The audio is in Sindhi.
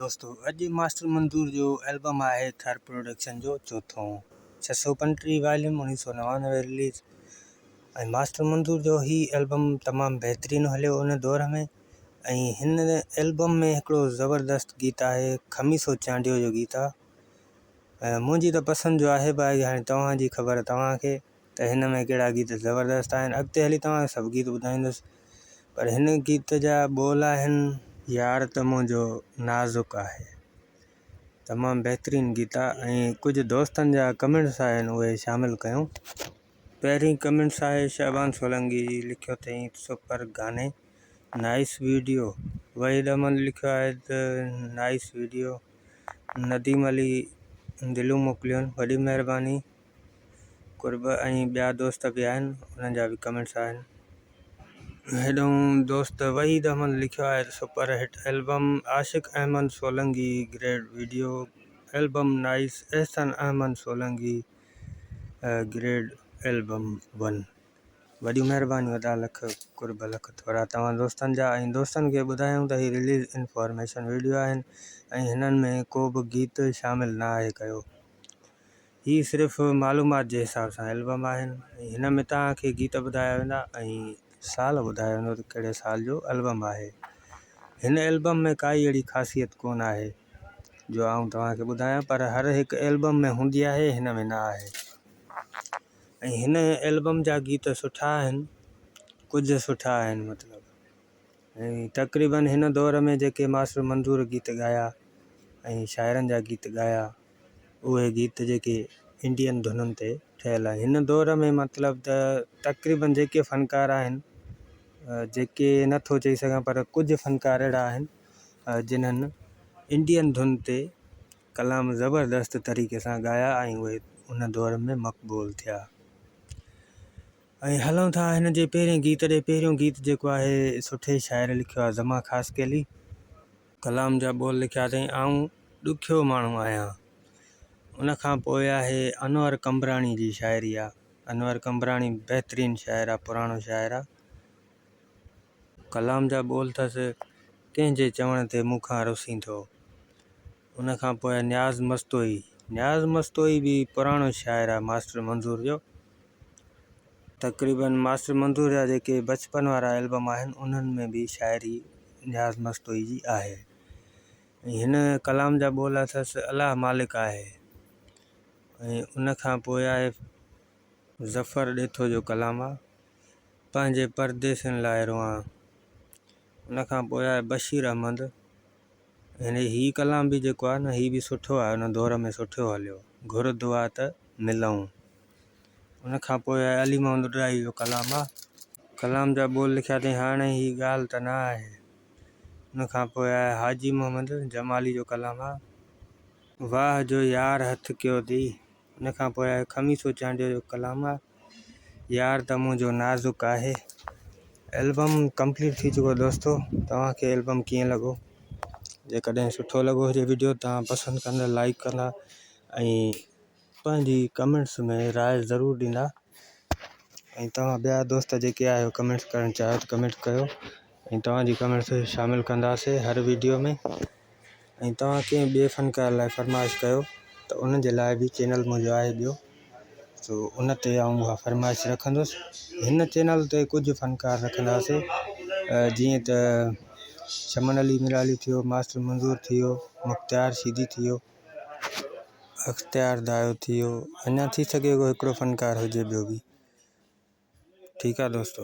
دوستو اڄ ماسٽر منظور جو البم آهي ٿر پروڊڪشن جو چوٿون 635 واليوم 1999 رليز ۽ ماسٽر منظور جو هي البم تمام بهترين هليو ان دور ۾ ۽ هن البم ۾ هڪڙو زبردست گيت آهي خميسو چانڊيو جو گيت آهي ۽ منهنجي ته پسند جو آهي باقي هاڻي توهان جي خبر توهان کي ته هن ۾ ڪهڙا گيت زبردست آهن اڳتي هلي توهان کي سڀ گيت ٻڌائيندس پر هن گيت جا ٻول آهن. يار ته منهنجو نازڪ آهي. تمام بهترين گيت آ ۽ ڪجهه دوستن جا ڪمينٽس آهن اهي شامل ڪيون. پهرين ڪمينٽس آهي شعبان سولنگي جي لکيو اٿئي سپر گاني نائس ويڊيو وحيد احمد لکيو آهي ته نائس ويڊيو نديم علي دليون موڪليون وڏي مهرباني. قرب ۽ ٻيا دوست به آهن انهن جا به ڪمينٽس آهن. هيڏانهن دوست وحيد احمد لکيو آهي ته super hit album Ashiq Ahmed Solangi great video album nice Ahsan Ahmed Solangi great album one وڏيون مهربانيون ادا لک قرب لک ٿورا توهان دوستن جا ۽ دوستن کي ٻڌايون ته هي رليز انفارميشن ويڊيو آهن ۽ هنن ۾ ڪو به گيت شامل نه آهي ڪيو. هي صرف معلومات جي حساب سان البم آهن ۽ هن ۾ توهان کي گيت ٻڌايا ويندا ۽ سال ٻڌايو ويندو ته ڪهڙي سال جو البم آهي. هن البم ۾ ڪائي اهڙي خاصيت ڪونه آهي جو آئون توهان کي ٻڌايان پر هر هڪ البم ۾ هوندي آهي هن ۾ نه آهي ۽ هن البم جا گيت سٺا آهن ڪجهه سٺا آهن مطلب ۽ تقريبن هن دور ۾ جيڪي ماسٽر منظور گيت ڳايا ۽ شاعرن جا گيت ڳايا اهي گيت جيڪي انڊين ڌنن تي ٺهيل آهن هن دور ۾ مطلب ته تقريبن جيڪي فنڪار آهن جيڪي نٿو چئي سگهان پر ڪجهه فنڪار اهڙا آهن جنهن انڊين ڌن تي ڪلام زبردست طريقي سان ڳايا ۽ اهي ان دور ۾ مقبول ٿيا ۽ هلون ٿا هن جي پهرين گيت ڏي پهريون گيت جيڪو آهي سٺي شاعر لکيو آهي زمان خاصخيلي ڪلام جا ٻول لکيا اٿائين آئون ڏکيو ماڻهو آهيان. ان کان پوء آهي انور قمبراڻي جي شاعري آ. انور قمبراڻي بهترين شاعر آ پراڻو شاعر آ. ڪلام جا ٻول ٿس ڪنهن جي چوڻ تي مون کان رسين ٿو. ان کان پوء نياز مستوئي نياز مستوئي به پراڻو شاعر آ ماسٽر منظور جو. تقريبن ماسٽر منظور جا جيڪي بچپن وارا البم آهن انهن ۾ به شاعري نياز مستوئي جي آهي. ۽ هن ڪلام جا ٻول اٿس الله مالڪ آهي ۽ ان کان پوء آهي ظفر ڏيٿو جو ڪلام آ پنهنجي پرديسين لاء روئان ان کان پوء آهي بشير احمد يعني هي ڪلام به جيڪو آهي نه هي به سٺو آهي ان دور ۾ سٺو هليو گهر دعا ته ملون ان کان پوء آهي علي محمد ڏاهي جو ڪلام آ ڪلام جا ٻول لکيا اٿئي هاڻي هي ڳالهه ته نه آهي ان کان پوء آهي حاجي محمد جمالي جو ڪلام آ واهه جو يار هٿ ڪيو ٿي ان کان پوء آهي خميسو چانڊيو جو ڪلام آ يار ته منهنجو نازڪ آهي البم ڪمپليٽ ٿي چڪو دوستو توهان کي البم ڪيئن لڳو جيڪڏهن سٺو لڳو هجي ويڊيو توهان پسند ڪندا لائڪ ڪندا ۽ پنهنجي ڪمينٽس ۾ راء ضرور ڏيندا ۽ توهان ٻيا دوست جيڪي آهيو ڪمينٽس ڪرڻ چاهيو ته ڪمينٽ ڪيو ۽ توهان جي ڪمينٽس شامل ڪنداسي هر ويڊيو ۾ ۽ توهان ڪنهن ٻئي فنڪار لاء فرمائش ڪيو ته ان جي لاء به چينل منهنجو آهي ٻيو سو ان تي آئون اها فرمائش رکندس هن چينل تي ڪجهه فنڪار رکنداسي جيئن ته چمن علي ميرالي ٿيو ماسٽر منظور ٿيو مختيار شيدي ٿيو اختيار دايو ٿي ويو اڃا ٿي سگهي ڪو هڪڙو فنڪار هجي ٻيو به ٺيڪ آ دوستو.